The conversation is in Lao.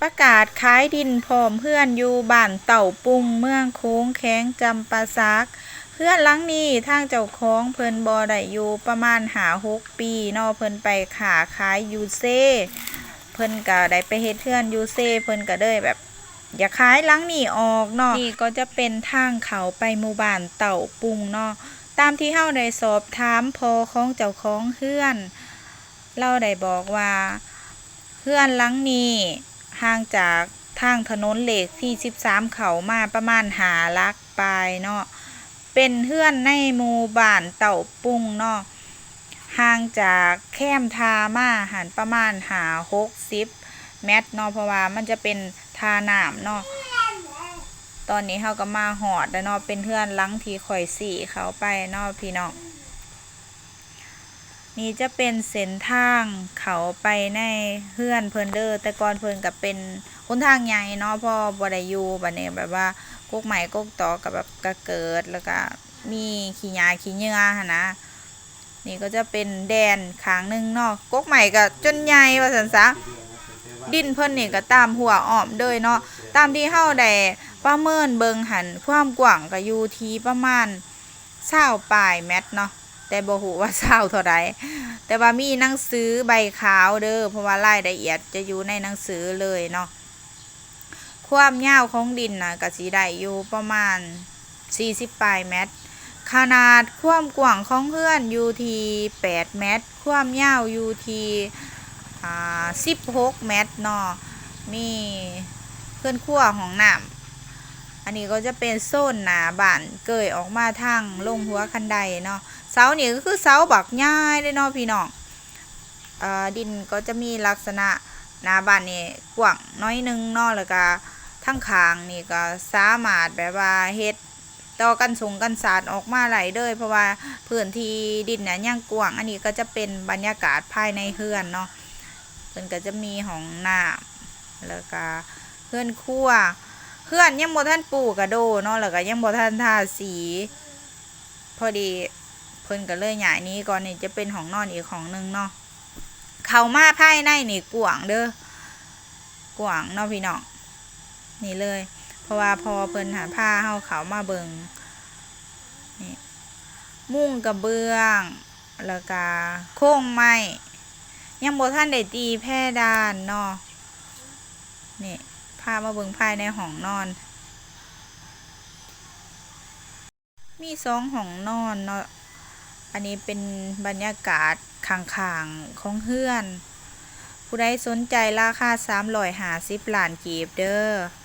ປະກາດຂາຍດິນພ້ອມເຮືອນຢູ່ບ້ານເຕົ້າປຸງ ເມືອງໂຂງ ແຂວງຈຳປາສັກ. ເຮືອນຫຼັງນີ້ທາງເຈົ້າຂອງເພິ່ນບໍ່ໄດ້ຢູ່ປະມານຫ້າຫົກປີເນາະ, ເພິ່ນໄປຄ້າຂາຍຢູ່ເຊ, ເພິ່ນກໍໄດ້ໄປເຮັດເຮືອນຢູ່ເຊ, ເພິ່ນກໍເລີຍແບບຢາກຂາຍຫຼັງນີ້ອອກເນາະ. ນີ້ກໍຈະເປັນທາງເຂົ້າໄປໝູ່ບ້ານເຕົ້າປຸງເນາະ. ຕາມທີ່ເຮົາໄດ້ສອບຖາມພໍ່ຂອງເຈົ້າຂອງເຮືອນ, ລາວໄດ້ບອກວ່າ ເຮືອນຫຼັງນີ້ຫ່າງຈາກທາງຖະໜົນເລກທີສິບສາມເຂົ້າມາປະມານຫ້າຫຼັກປາຍເນາະ, ເປັນເຮືອນໃນໝູ່ບ້ານເຕົ້າປຸງເນາະ, ຫ່າງຈາກແຄມທ່າມາຫັ້ນປະມານຫ້າຫົກສິບແມັດເນາະ, ເພາະວ່າມັນຈະເປັນທ່ານ້ຳເນາະ. ຕອນນີ້ເຮົາກໍມາຮອດແລ້ວເນາະ, ເປັນເຮືອນຫຼັງທີ່ຂ້ອຍຊີ້ເຂົ້າໄປເນາະພີ່ນ້ອງ. ນີ້ຈະເປັນເສັ້ນທາງເຂົ້າໄປໃນເຮືອນເພິ່ນເດີ, ແຕ່ກ່ອນເພິ່ນກໍເປັນຫົນທາງໃຫຍ່ເນາະ, ພໍບໍ່ໄດ້ຢູ່ ບັດນີ້ແບບວ່າກົກໄມ້ກົກຕອກກໍແບບກະເກີດ ແລ້ວກໍມີຂີ້ຫຍ້າຂີ້ເຫຍື້ອຫັ້ນນະ. ນີ້ກໍຈະເປັນແດນຂ້າງໜຶ່ງເນາະ, ກົກໄມ້ກໍຈົນໃຫຍ່ວ່າຊັ້ນຊະ. ດິນເພິ່ນນີ້ກໍຕາມຮົ້ວອ້ອມເລີຍເນາະ, ຕາມທີ່ເຮົາໄດ້ປະເມີນເບິ່ງຫັ້ນ ຄວາມກວ້າງກໍຢູ່ທີ່ປະມານ ຊາວປາຍແມັດເນາະ, ແຕ່ບໍ່ຮູ້ວ່າຊາວເທົ່າໃດ, ແຕ່ວ່າມີໜັງສືໃບຂາວເດີ, ເພາະວ່າລາຍລະອຽດຈະຢູ່ໃນໜັງສືເລີຍເນາະ. ຄວາມຍາວຂອງດິນນະ ກະຊິໄດ້ຢູ່ປະມານສີ່ສິບປາຍແມັດ, ຂະໜາດຄວາມກວ້າງຂອງເຮືອນຢູ່ທີ່ແປດແມັດ, ຄວາມຍາວຢູ່ທີ່ ອ່າ ສິບຫົກແມັດເນາະ, ມີເຮືອນຄົວ ຫ້ອງນ້ຳ. ອັນນີ້ກໍຈະເປັນໂຊນໜ້າບ້ານ ເກີຍອອກມາທາງລົງຫົວຄັນໄດເນາະ. ເສົານີ້ກໍຄືເສົາບັກໃຫຍ່ເລີຍເນາະພີ່ນ້ອງ. ເອີ ດິນກໍຈະມີລັກສະນະ ໜ້າບ້ານນີ້ກວ້າງໜ້ອຍໜຶ່ງເນາະ, ແລ້ວກະທາງຂ້າງນີ້ກໍສາມາດແບບວ່າເຮັດ ຕໍ່ກັນສົງກັນສາດອອກມາໄດ້ເລີຍ, ເພາະວ່າພື້ນທີ່ດິນນະຍັງກວ້າງ. ອັນນີ້ກໍຈະເປັນບັນຍາກາດພາຍໃນເຮືອນເນາະ, ເພິ່ນກໍຈະມີຫ້ອງນ້ຳ ແລ້ວກະເຮືອນຄົວ. ເຮືອນຍັງບໍ່ທັນປູກະໂດເນາະ, ແລ້ວກະຍັງບໍ່ທັນທາສີ, ພໍດີເພິ່ນກໍເລີຍຍ້າຍໜີກ່ອນ. ນີ້ຈະເປັນຫ້ອງນອນອີກຫ້ອງໜຶ່ງເນາະ. ເຂົ້າມາພາຍໃນນີ້ກວ້າງເດີ, ກວ້າງເນາະພີ່ນ້ອງ, ນີ້ເລີຍ. ເພາະວ່າພໍ່ເພິ່ນຫາພາເຮົາເຂົ້າມາເບິ່ງ. ນີ້ ມຸງກະເບື້ອງ ແລ້ວກະໂຄງໄມ້, ຍັງບໍ່ທັນໄດ້ຕີແພດານເນາະ. ນີ້ ພາມາເບິ່ງພາຍໃນຫ້ອງນອນ. ມີສອງຫ້ອງນອນເນາະ. ອັນນີ້ເປັນບັນຍາກາດຂ້າງໆຂອງເຮືອນ. ຜູ້ໃດສົນໃຈລາຄາສາມຮ້ອຍຫ້າສິບລ້ານກີບເດີ.